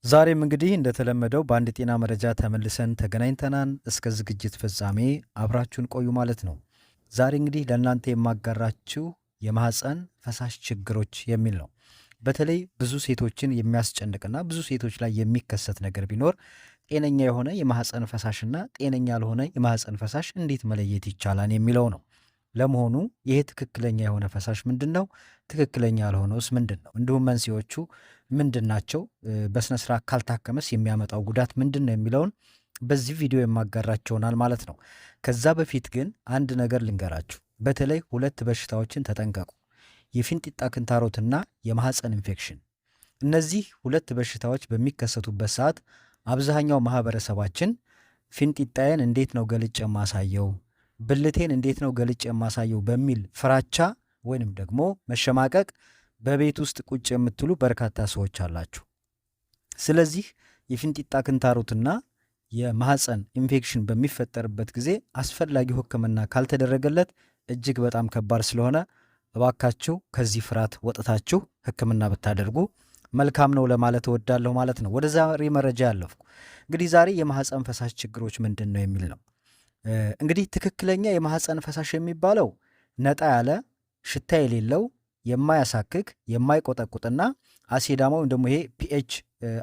ዛሬም እንግዲህ እንደተለመደው በአንድ ጤና መረጃ ተመልሰን ተገናኝተናል። እስከ ዝግጅት ፍጻሜ አብራችሁን ቆዩ ማለት ነው። ዛሬ እንግዲህ ለእናንተ የማጋራችሁ የማህፀን ፈሳሽ ችግሮች የሚል ነው። በተለይ ብዙ ሴቶችን የሚያስጨንቅና ብዙ ሴቶች ላይ የሚከሰት ነገር ቢኖር ጤነኛ የሆነ የማህፀን ፈሳሽና ጤነኛ ያልሆነ የማህፀን ፈሳሽ እንዴት መለየት ይቻላል የሚለው ነው። ለመሆኑ ይሄ ትክክለኛ የሆነ ፈሳሽ ምንድን ነው? ትክክለኛ ያልሆነውስ ምንድን ነው? እንዲሁም መንስኤዎቹ ምንድን ናቸው? በስነ ስርዓት ካልታከመስ የሚያመጣው ጉዳት ምንድን ነው የሚለውን በዚህ ቪዲዮ የማጋራችሁ ይሆናል ማለት ነው። ከዛ በፊት ግን አንድ ነገር ልንገራችሁ። በተለይ ሁለት በሽታዎችን ተጠንቀቁ። የፊንጢጣ ክንታሮትና የማህፀን ኢንፌክሽን። እነዚህ ሁለት በሽታዎች በሚከሰቱበት ሰዓት አብዛኛው ማህበረሰባችን ፊንጢጣዬን እንዴት ነው ገልጬ የማሳየው፣ ብልቴን እንዴት ነው ገልጬ የማሳየው በሚል ፍራቻ ወይንም ደግሞ መሸማቀቅ በቤት ውስጥ ቁጭ የምትሉ በርካታ ሰዎች አላችሁ። ስለዚህ የፊንጢጣ ክንታሮትና የማህፀን ኢንፌክሽን በሚፈጠርበት ጊዜ አስፈላጊው ሕክምና ካልተደረገለት እጅግ በጣም ከባድ ስለሆነ እባካችሁ ከዚህ ፍርሃት ወጥታችሁ ሕክምና ብታደርጉ መልካም ነው ለማለት እወዳለሁ ማለት ነው። ወደ ዛሬ መረጃ ያለፍኩ እንግዲህ ዛሬ የማህፀን ፈሳሽ ችግሮች ምንድን ነው የሚል ነው። እንግዲህ ትክክለኛ የማህፀን ፈሳሽ የሚባለው ነጣ ያለ፣ ሽታ የሌለው፣ የማያሳክክ፣ የማይቆጠቁጥና አሲዳማ ወይም ደግሞ ይሄ pH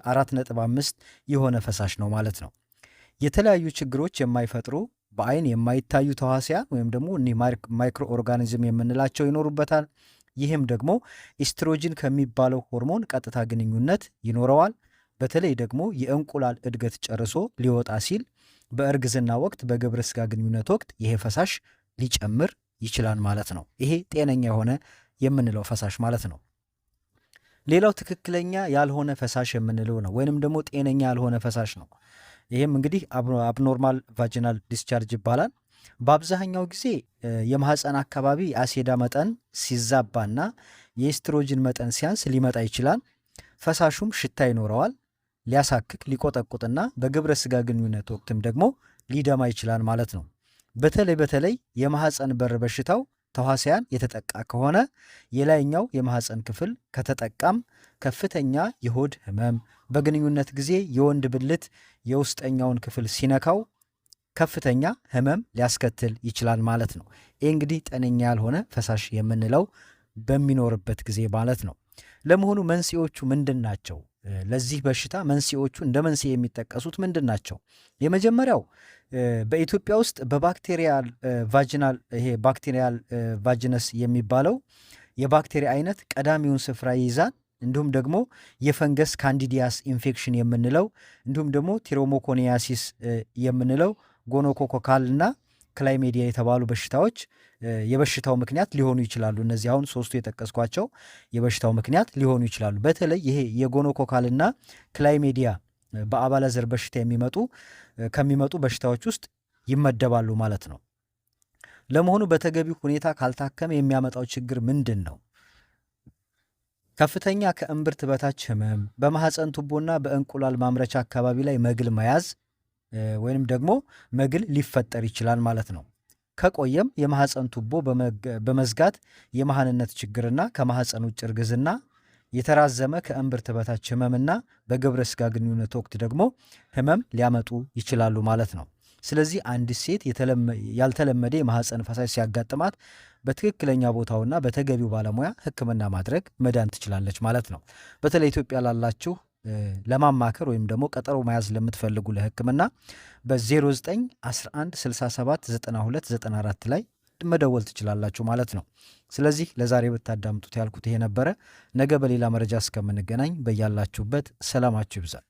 4.5 የሆነ ፈሳሽ ነው ማለት ነው። የተለያዩ ችግሮች የማይፈጥሩ፣ በአይን የማይታዩ ተዋሲያን ወይም ደግሞ እኒህ microorganism የምንላቸው ይኖሩበታል። ይህም ደግሞ ኢስትሮጅን ከሚባለው ሆርሞን ቀጥታ ግንኙነት ይኖረዋል። በተለይ ደግሞ የእንቁላል እድገት ጨርሶ ሊወጣ ሲል፣ በእርግዝና ወቅት፣ በግብረ ስጋ ግንኙነት ወቅት ይሄ ፈሳሽ ሊጨምር ይችላል ማለት ነው። ይሄ ጤነኛ የሆነ የምንለው ፈሳሽ ማለት ነው። ሌላው ትክክለኛ ያልሆነ ፈሳሽ የምንለው ነው፣ ወይንም ደግሞ ጤነኛ ያልሆነ ፈሳሽ ነው። ይህም እንግዲህ abnormal vaginal discharge ይባላል። በአብዛኛው ጊዜ የማህፀን አካባቢ የአሲድ መጠን ሲዛባና የኤስትሮጅን መጠን ሲያንስ ሊመጣ ይችላል። ፈሳሹም ሽታ ይኖረዋል። ሊያሳክክ፣ ሊቆጠቁጥና በግብረ ስጋ ግንኙነት ወቅትም ደግሞ ሊደማ ይችላል ማለት ነው። በተለይ በተለይ የማህፀን በር በሽታው ተዋሲያን የተጠቃ ከሆነ፣ የላይኛው የማህፀን ክፍል ከተጠቃም ከፍተኛ የሆድ ህመም፣ በግንኙነት ጊዜ የወንድ ብልት የውስጠኛውን ክፍል ሲነካው ከፍተኛ ህመም ሊያስከትል ይችላል ማለት ነው። ይህ እንግዲህ ጤነኛ ያልሆነ ፈሳሽ የምንለው በሚኖርበት ጊዜ ማለት ነው። ለመሆኑ መንስኤዎቹ ምንድን ናቸው? ለዚህ በሽታ መንስኤዎቹ እንደ መንስኤ የሚጠቀሱት ምንድን ናቸው? የመጀመሪያው በኢትዮጵያ ውስጥ በ bacterial vaginal፣ ይሄ bacterial vaginosis የሚባለው የባክቴሪያ አይነት ቀዳሚውን ስፍራ ይይዛል። እንዲሁም ደግሞ የፈንገስ candidiasis infection የምንለው፣ እንዲሁም ደግሞ trichomoniasis የምንለው፣ gonococcal እና chlamydia የተባሉ በሽታዎች የበሽታው ምክንያት ሊሆኑ ይችላሉ። እነዚህ አሁን ሶስቱ የጠቀስኳቸው የበሽታው ምክንያት ሊሆኑ ይችላሉ። በተለይ ይሄ የ gonococcal ና chlamydia በአባላዘር በሽታ ከሚመጡ በሽታዎች ውስጥ ይመደባሉ ማለት ነው። ለመሆኑ በተገቢው ሁኔታ ካልታከመ የሚያመጣው ችግር ምንድን ነው? ከፍተኛ ከእምብርት በታች ህመም፣ በማህፀን ቱቦና በእንቁላል ማምረቻ አካባቢ ላይ መግል መያዝ ወይንም ደግሞ መግል ሊፈጠር ይችላል ማለት ነው። ከቆየም የማህፀን ቱቦ በመዝጋት የመሃንነት ችግርና ከማህፀን ውጭ እርግዝና፣ የተራዘመ ከእምብርት በታች ህመምና በግብረ ስጋ ግንኙነት ወቅት ደግሞ ህመም ሊያመጡ ይችላሉ ማለት ነው። ስለዚህ አንዲት ሴት ያልተለመደ የማህፀን ፈሳሽ ሲያጋጥማት በትክክለኛ ቦታውና በተገቢው ባለሙያ ሕክምና ማድረግ መዳን ትችላለች ማለት ነው። በተለይ ኢትዮጵያ ላላችሁ ለማማከር ወይም ደግሞ ቀጠሮ መያዝ ለምትፈልጉ ለሕክምና በ0911 67 92 94 ላይ መደወል ትችላላችሁ ማለት ነው። ስለዚህ ለዛሬ ብታዳምጡት ያልኩት ይሄ ነበረ። ነገ በሌላ መረጃ እስከምንገናኝ በያላችሁበት ሰላማችሁ ይብዛል።